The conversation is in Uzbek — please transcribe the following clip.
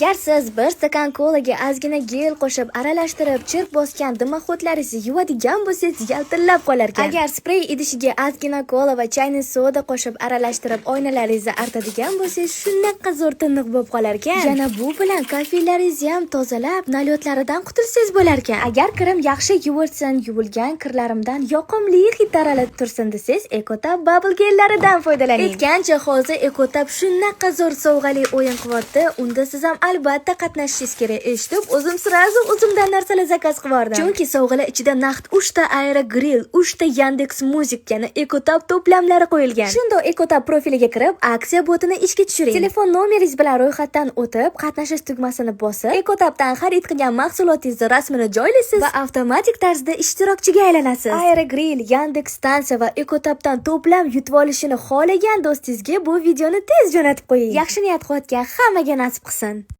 Agar siz bir stakan kolaga ozgina gel qo'shib aralashtirib, chirk bosgan дымоход laringizni yuvadigan bo'lsangiz, yaltillab qolarkan. Agar sprey idishiga ozgina kola va чайный soda qo'shib aralashtirib, oynalaringizni artadigan bo'lsangiz, shunaqa zo'r tiniq bo'lib qolarkan. Yana bu bilan kafellaringizni ham tozalab, налёт laridan qutulsangiz bo'larkan. Agar kirim yaxshi yuvilsin, yuvilgan kirlarimdan yoqimli hid taralib tursin desangiz, Ekotab Bubble gellaridan foydalaning. Aytgancha, hozir Ekotab shunaqa zo'r sovg'ali o'yin qilyapti. Unda siz ham albatta qatnashishingiz kerak. Eshitib, o'zim сразу o'zimdan narsalar zakaz qilib yubordim. Chunki sovg'alar ichida naqd 3 ta Aero Grill, 3 ta Yandex Music, yana Ekotab to'plamlari qo'yilgan. Shundoq Ekotab profiliga kirib, aksiya botini ishga tushiring. Telefon nomeringiz bilan ro'yxatdan o'tib, qatnashish tugmasini bosib, Ekotabdan xarid qilgan mahsulotingizni rasmini joylaysiz va avtomatik tarzda ishtirokchiga aylanasiz. Aero Grill, Yandex stansiya va Ekotabdan to'plam yutib olishini xohlagan do'stingizga bu videoni tez jo'natib qo'ying. Yaxshi niyat qilayotgan hammaga nasib qilsin.